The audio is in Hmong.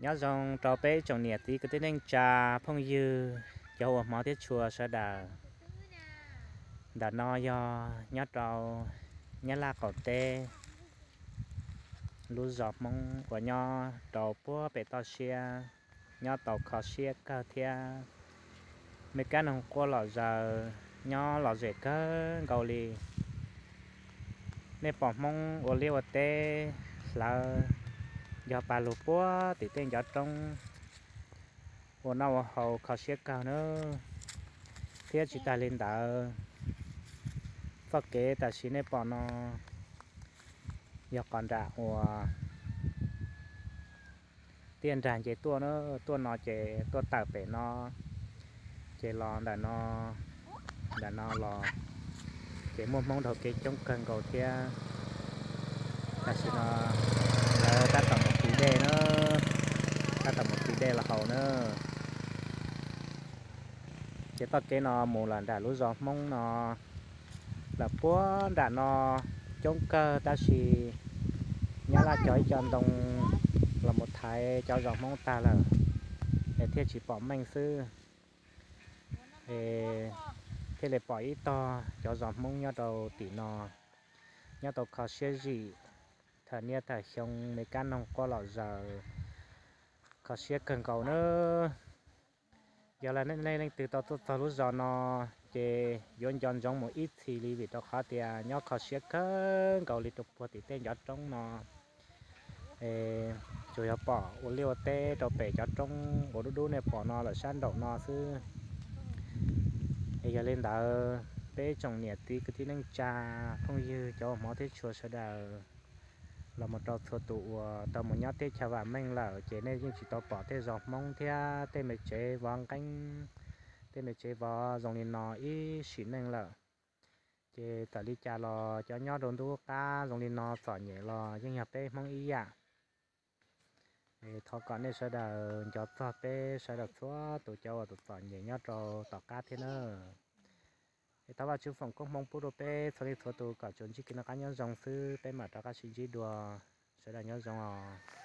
Nyob zoo rau peb tsoom niam txiv kwv tij neej tsa phooj ywg cov uas hmov thiab tshua sawv daws. Ntawm no yog nyob rau Nyab Laj qaum teb, lub zos Hmoob uas nyob rau puag pem toj siab, nyob tau kho siab kawg thiab me kab noog quaj lom zaws, nyob lom zem kawg nkaus li. Nej pom Hmoob ua liaj ua teb hlawv, yog pab lug puag tim tej ncov roob ua noj ua haus kho siab kawg na. Thiab tsis tas li ntawd, txoj kev tam sim nej pom no yog qhov nram uas tiaj nrag nce tuaj na, tuaj no ces tuaj tawm pem no, ces los ntawm no, ntawm no los, ces muaj Hmoob dhau kev coob kawg nkaus thiab. Tam sim no lawv tab tom mus tiv dej na, tab tom mus tiv dej los haus na. Ces txoj kev no mus lawm nram lub zos Hmoob no lawm puag nram no coob kawg tab sis Nyab Laj cog ib co ntoo los mus thaiv cov zos Hmoob tag lawm, es thiaj tsis pom meej xwb. Es thiaj li pom ib tog cov zos Hmoob nyob rau tim no, nyob tau kho siab zim, thaum niaj thaum xyoo me kab noog quaj lom zaws, kho siab kawg nkaus na. Yog leej twg tau tuaj txog lub zos no, ces yuav nco ntsoov mus ib txhis li vim rau qhov tias nyob kho siab kawg nkaus li rau puag tim tej ncov roob no. Es tsuas yog pom ua liaj ua teb rau pem cov roob uas dub dub nej pom no lawm sab nraum no xwb. Es yog li ntawd peb tsoom niam txiv kwv tij neej tsa phooj ywg cov uas hmov thiab tshua sawv daws, los mus rau txhua tus uas tau mus nyob teb chaws vam meej lawm ces nej yeej tsis tau pom tej zos Hmoob thiab tej me tsev vov nqeeb, tej me tsev vov zoo li no ib sim neej lawm. Ces txawm li cas los cov nyob rau ntuj qab zoo li no txom nyem los yeej yog peb Hmoob ib yam. Thov kom nej sawv daws nco txog peb sawv daws txhua tus cov uas txom nyem nyob rau tom qab thiab na. Es thov Vajtswv foom koob hmoov pub rau peb txhua leej txhua tus kom tsuas ntsib kev noj qab nyob zoo xwb, peb mam rov qab sib ntsib dua. Sawv daws nyob zoo os.